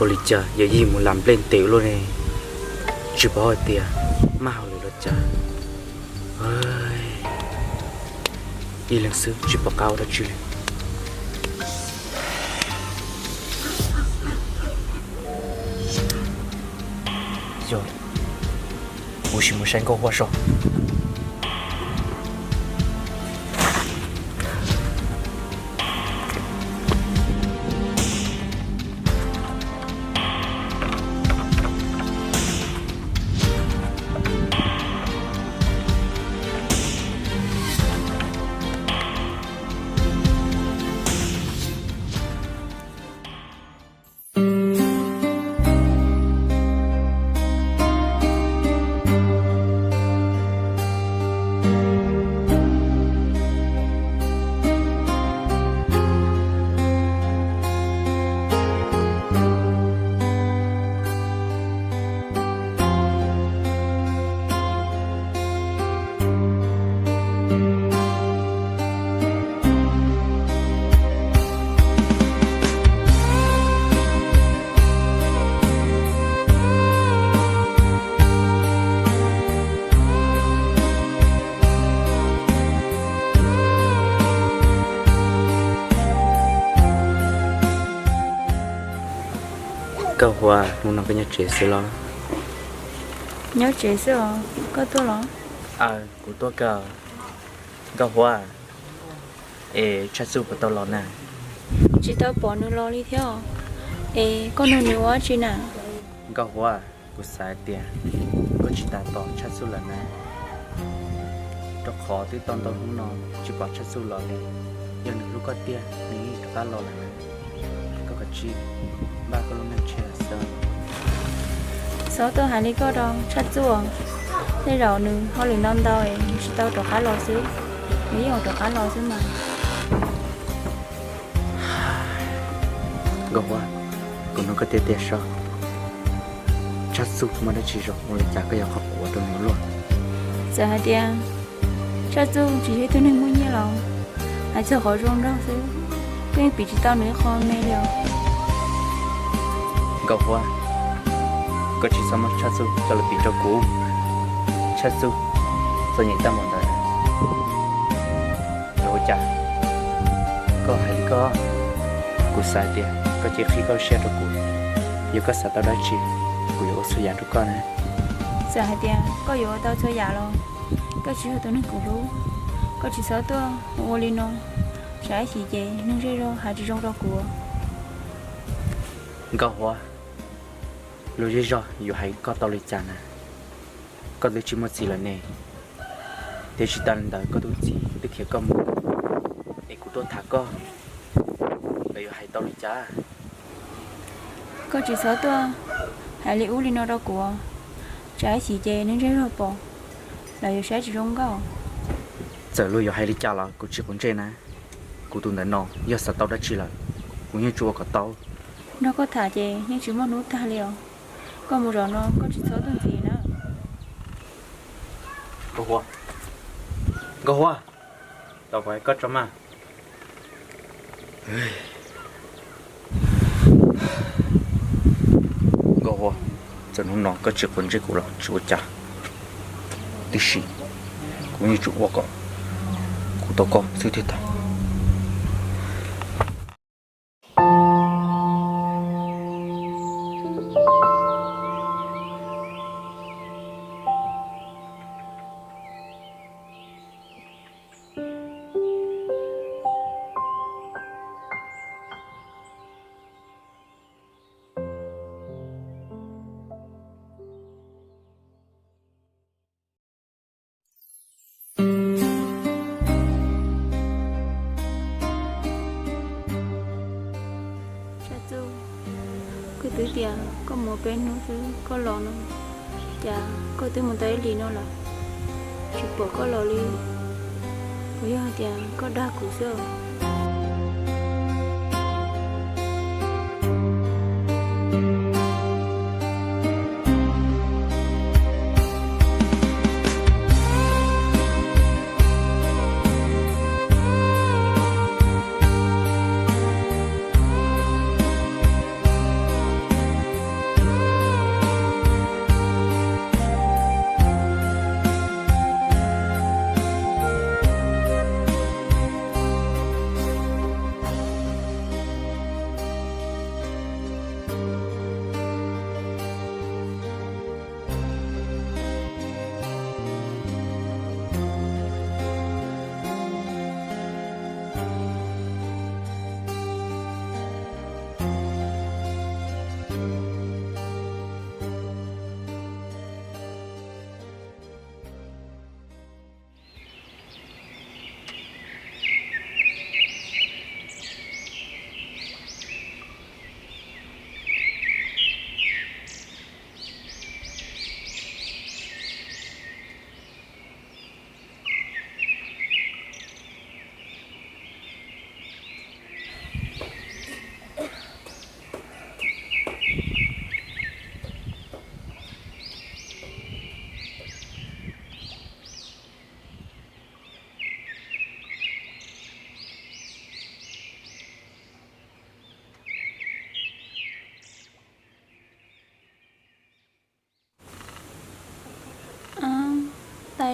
Ua li cas yawm yij mus lam nplej ntev luaj ne, tsis paub hais tias maj hauj lwm los cas. Ib leeg xwb tsis pom qab ua dab tsi li. Yog, kuv sim mus saib Nkauj Huab so. Nkauj Huab, hnub no koj nyob tsev xwb los? Nyob tsev xwb os, koj tuaj los? Aw, kuv tuaj kawg. Nkauj Huab, es Tshaj Txuj puas tau los na? Tsis tau pom nws los li thiab. Es koj nug nws ua dab tsi na? Nkauj Huab, kuv xav hais tias koj tsis tas tos Tshaj Txuj lawm na, rau qhov twb tau ntau hnub no tsis pom Tshaj Txuj los li. Yog nws hlub koj tiag nws yeej rov qab los lawm na. Koj kav tsij npaj koj lub neej tshiab lawm xwb. Txhob tuaj hais li koj rau Tshaj Txuj. Tej zaum nws hauj lwm ntau ntau es nws tsis tau rov qab los xwb. Nws yeej yuav rov qab los xwb mas. Nkauj Huab, kuv nug koj tiag tiag seb, Tshaj Txuj muaj dab tsi zoo ua li cas koj yuav qhov quav rau nws luaj? Txawm hais tias Tshaj Txuj tsis yog ib tug neeg muaj nyiaj los hais txog qhov zoo nraug xwb, koj yeej piv tsis tau nws ib qho me li os. Nkauj Huab, koj tsis txhob muab Tshaj Txuj coj los piv rau kuv. Tshaj Txuj txom nyem tag npaum ntawd, yuav ua cas? Koj hais li koj, kuv xav tias koj cia li qhib koj siab rau kuv. Yog koj xav tau dab tsi, kuv yuav ua txhua yam rau koj na. Txawm hais tias koj yuav ua tau txhua yam los koj tsis yog tus neeg kuv hlub. Koj tsis txhob tuaj ua li no, tsam ib chim ces neeg zej zog hais tsis zoo rau kuv. Nkauj Huab, lus zej zog yuav hais koj tau li cas na? Koj twb tsis muaj txiv lawm ne. Thiab tsis tas li ntawd koj tus txiv twb khiav koj mus, es kuv tuaj tham koj, lawv yuav hais tau li cas? Koj tsis txhob tuaj hais li ub li no rau kuv, tsam ib chim ces neeg zej zog pom, lawv yuav saib tsis zoo nkauj. Txawm luag yuav hais li cas los kuv tsis quav ntsej na. Kuv tus ntawm no yog xav tau dab tsi lawm, kuv yeej tsuas ua kom tau. Nrog koj tham ces yeej tsis muaj hnub tag li os. Koj mus zaum no koj tsis txhob tuaj ntxiv na. Nkauj Huab, Nkauj Huab, tau pom koj tso mas. Nkauj Huab, txawm hnub no koj tsis quav ntsej kuv los tsis ua cas, tiam sis kuv yeej tsuas ua kom kuv tau koj xwb thiaj tau. Tshaj Txuj, kuv twb tias koj mus peb hnub xwb koj los no, cas koj twb mus tau ib hlis no lawm, tsis pom koj los li. Puas yog hais tias koj dag kuv xwb?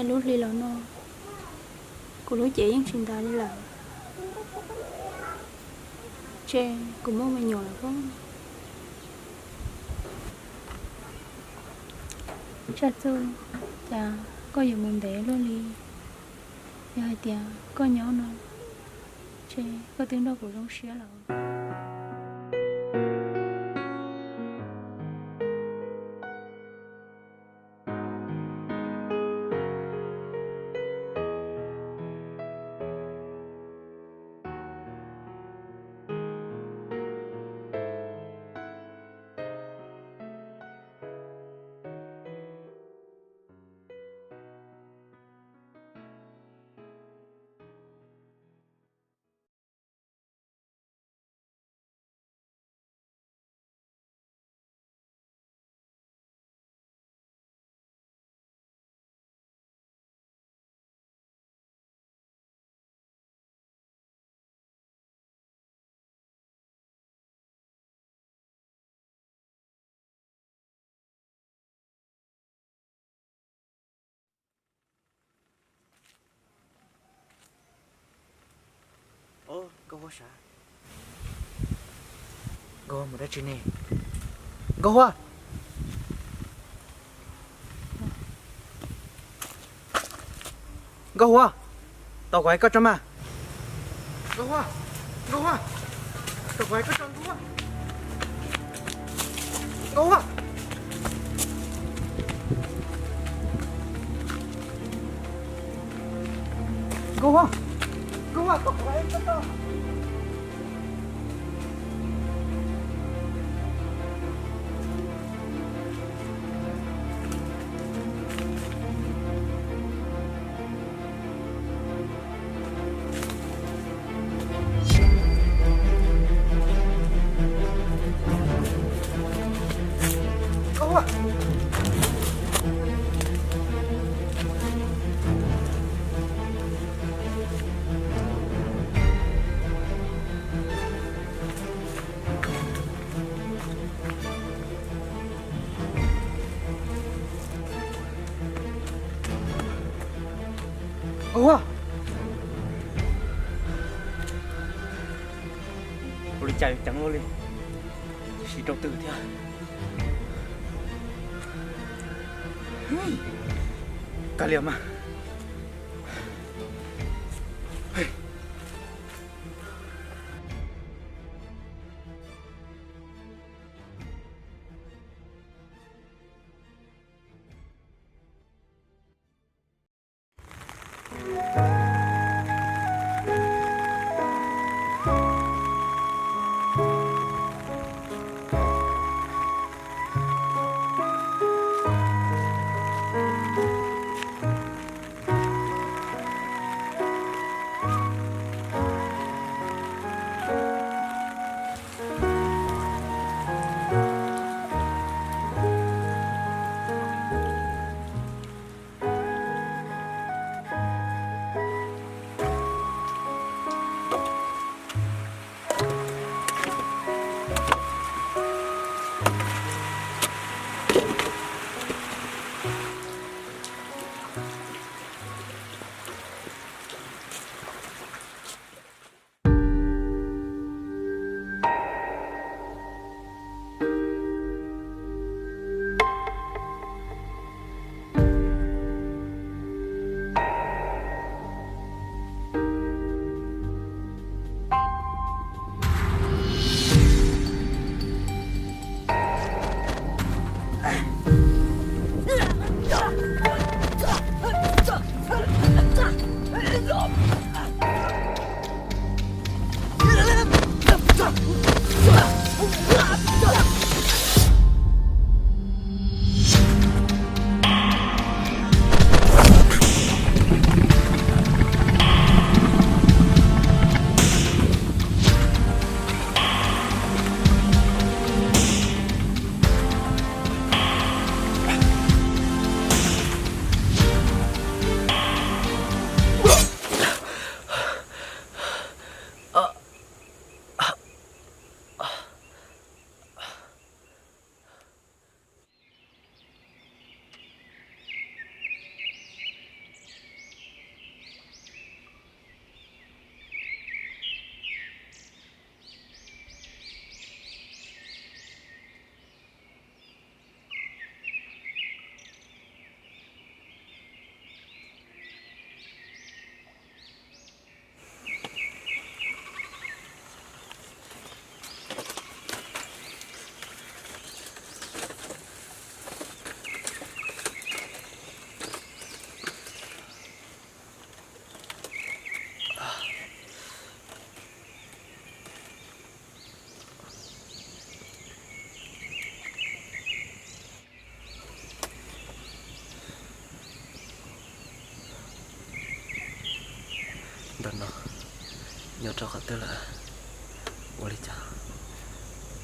Lub hli los no, kuv lub cev yeej tsis ntas li lawm. Ntshe kuv muaj me nyuam lawm pob. Tsaj Txuj, cas koj yuav mus ntev luaj li? Yog hais tias koj nyob no, ntshe koj twb nrog kuv zoo siab lawm. Nkauj Huab sav, Nkauj Huab mus dab tsi ne? Nkauj Huab, Nkauj Huab, tau kuv hais koj tso mas. Nkauj Huab, Nkauj Huab, tau kuv hais koj tso Nkauj Huab. Nkauj Huab, Nkauj Huab, Nkauj Huab, tau kuv hais koj tso. Nkauj Huab, ua li cas yuav ceev luaj li, tab sis rau twg thiab? Kav liam mas. Nyob rau qhov twg lawm? Ua li cas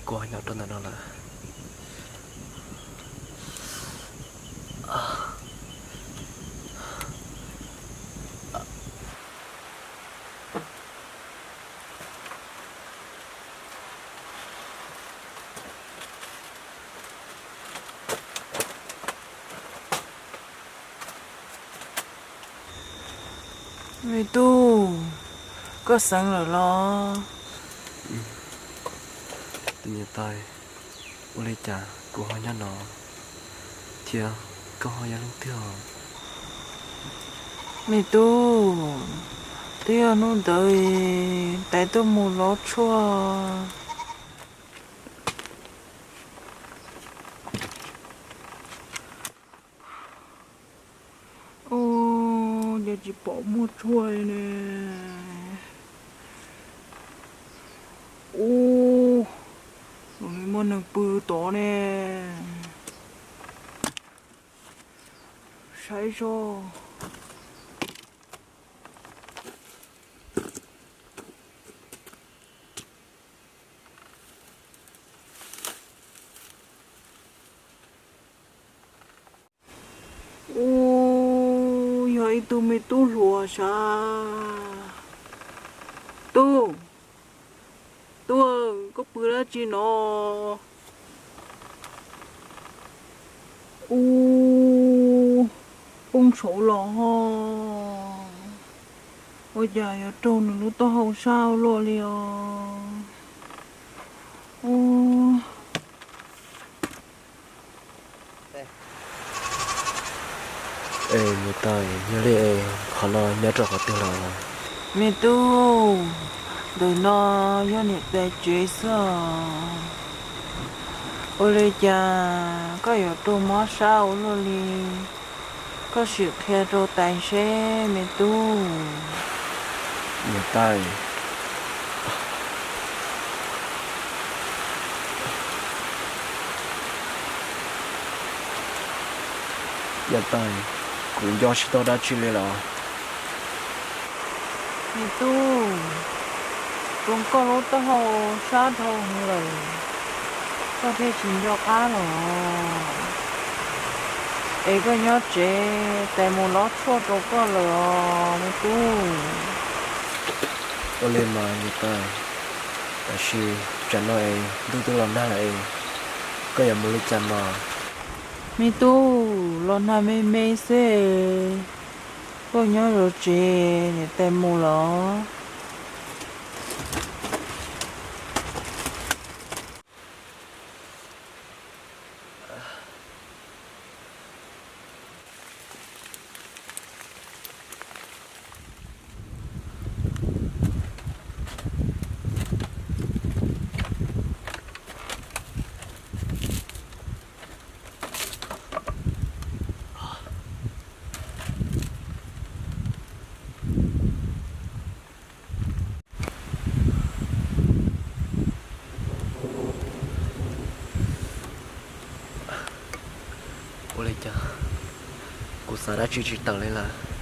kuv ho nyob rau ntawm no lawm? Me tub, koj xeev lawm los? Tus niam tais, ua li cas kuv ho nyob no thiab koj ho yog leej twg? Me tub, twb yog hnub ntawd tais tuaj mus lov tshuaj. Ub, cas tsis pom muaj tshuaj li ne. Ub, zoo li muaj neeg pw tod ne. Saib seb. Ub, yog ib tug me tub hluas sav. Tub, tub, koj pw dab tsi no? Ub, poob saud los ho. Ua cas yuav raug nws lub taub hau sab ua luaj li os? Ub. Es niam tais, yog li es qhov no nyob rau qhov twg lawm? Me tub, ntawm no yog niam tais tsev xwb os. Ua li cas koj yuav raug mob sab ua luaj li? Koj sim qhia rau tais seb me tub. Niam tais, niam tais, kuv nco tsis tau dab tsi li los. Me tub, zoo koj lub taub hau sab dhau lawm, koj thiaj tsis nco qab los. Es koj nyob tsev, tais mus lov tshuaj rau koj lawm os me tub. Ua li mas niam tais, tab sis tsam no es ntuj twb los nag lawm es koj yuav mus li cas mas? Me tub, los nag me me xwb, koj nyob zov tsev, niam tais mus los. Ua li cas kuv xav dab tsi tsis tawm li lawm?